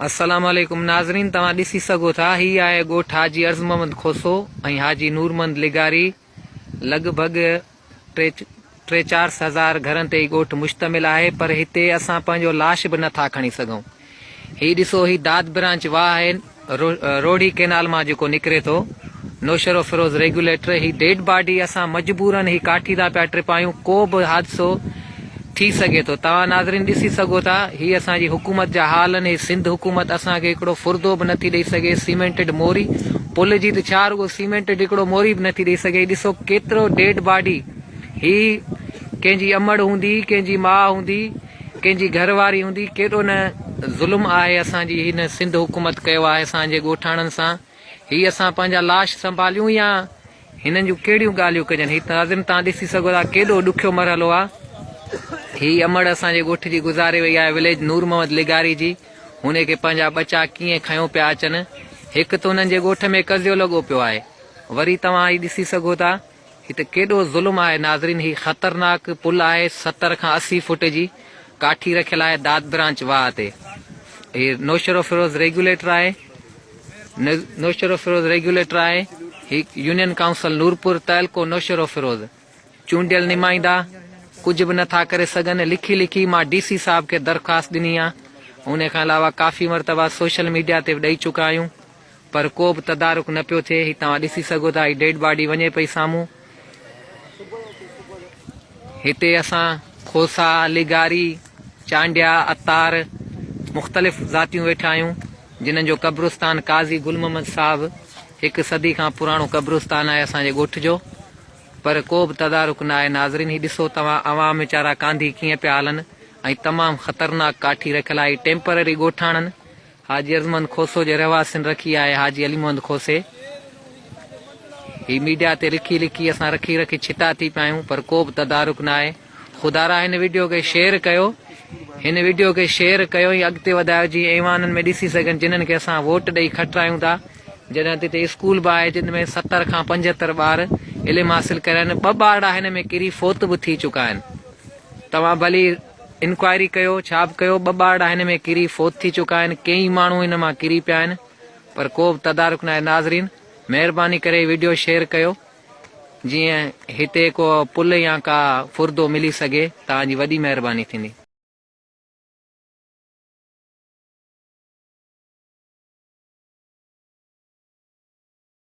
السلام عليڪم ناظرين توهان ڏسي سگهو ٿا هي آهي ڳوٺ حاجي عرض محمد کوسو ۽ حاجي نورمحمد لغاري لڳ ڀڳ ٽي ٽي چار هزار گهرن تي هي ڳوٺ مشتمل آهي پر هتي اسان پنهنجو لاش به نٿا کڻي سگهون هي ڏسو هي داد برانچ واهه آهي روهڙي ڪينال مان جيڪو نڪري ٿو نوشهروفيروز ريگيوليٽر هي ڊيڊ باڊي اسان مجبورن هي ڪاٺي تان پيا ٽپايون ڪو به حادثو ٿي سگهي ٿو توهان ناظرين ڏسي سگهو ٿا هي اسان جي حڪومت جا حال آهن هي سنڌ حڪومت اسان کي هڪڙو فردو به نٿي ڏئي سگهي سيمينٽڊ موري پل جي ته ڇا رڳو سيمينٽڊ هڪڙو موري به نٿي ڏئي سگهي ڏسو ڪيترو ڊيڊ باڊي هي ڪنهن جي امڙ هوندي ڪنهن جي ماء هوندي ڪنهن جي گهر واري هوندي ڪيڏو نه ظلم آهي اسان جي هن سنڌ حڪومت ڪيو آهي اسان جي ڳوٺاڻن سان هي اسان پنهنجا لاش سنڀاليون يا هنن جون ڪهڙيون ڳالهيون ڪجن هي ناظم تان ڏسي سگهو ٿا ڪيڏو ڏکيو مرحلو آ هي امڙ اسان جي ڳوٺ جي گذاري وئي آهي وليج نور محمد لغاري جي هن کي پنهنجا ٻچا ڪيئن کنيو پيا اچن هڪ ته هنن جي ڳوٺ ۾ قضيو لڳو پيو آهي وري توهان هي ڏسي سگهو ٿا هي ته ڪيڏو ظلم آهي ناظرين هي خطرناڪ پل آهي 70 کان 80 فوٽ جي ڪاٺي رکيل آهي داد برانچ واهه تي هي نوشهروفيروز ريگيوليٽر آهي نوشهروفيروز ريگيوليٽر آهي هي يونين ڪائونسل نورپور تعلقو نوشهروفيروز چونڊيل نمائندا ڪجهه به نٿا ڪري سگهن لکي لکي مان ڊي سي صاحب کي درخواست ڏني آهي ان کان علاوه ڪافي مرتبه سوشل ميڊيا تي به ڏئي چڪا آهيون پر ڪو به تدارڪ نه پيو ٿئي، هي توهان ڏسي سگهو ٿا هي ڊيڊ باڊي وڃي پئي سامهون. هتي اسان کوسا، لغاري، چانڊيا، عطار مختلف ذاتيون ويٺا آهيون جنھن جو قبرستان قاضي گل محمد صاحب هڪ صدي کان پراڻو قبرستان آهي اسان جي ڳوٺ جو پر ڪو به تدارڪ نه آهي ناظرين هي ڏسو توهان عوام ويچارا ڪانڌي ڪيئن پيا هلن ۽ تمام خطرناڪ ڪاٺي رکيل آهي هي ٽيمپرري ڳوٺاڻن حاجي عرضمند کوسو جي رهواسين رکي آهي حاجي علي محمد کوسي هي ميڊيا تي لکي لکي اسان رکي رکي ڇتا ٿي پيا آهيون پر ڪو به تدارڪ نه آهي خدارا هن وڊيو کي شيئر ڪيو هن وڊيو کي شيئر ڪيو ۽ اڳتي وڌايو جيئن ايوانن ۾ ڏسي سگهن جنھن کي اسان ووٽ ڏئي کٽرايون ٿا جڏهن ته هتي اسڪول به آهي جن ۾ 70 کان 75 ٻار علم حاصل ڪري آهن ٻه ٻارڙا هن ۾ ڪري فوت به ٿي چڪا آهن توهان ڀلي انڪوائري ڪيو ڇا به ڪيو ٻه ٻارڙا هن ۾ ڪري فوت ٿي چڪا آهن ڪيئي ماڻهو هن مان ڪري پيا آهن پر ڪو به تدارڪ ناهي ناظرين مهرباني ڪري وڊيو شيئر ڪيو جيئن هتي ڪو پل يا ڪا فردو ملي سگهي توهان جي وڏي مهرباني ٿيندي.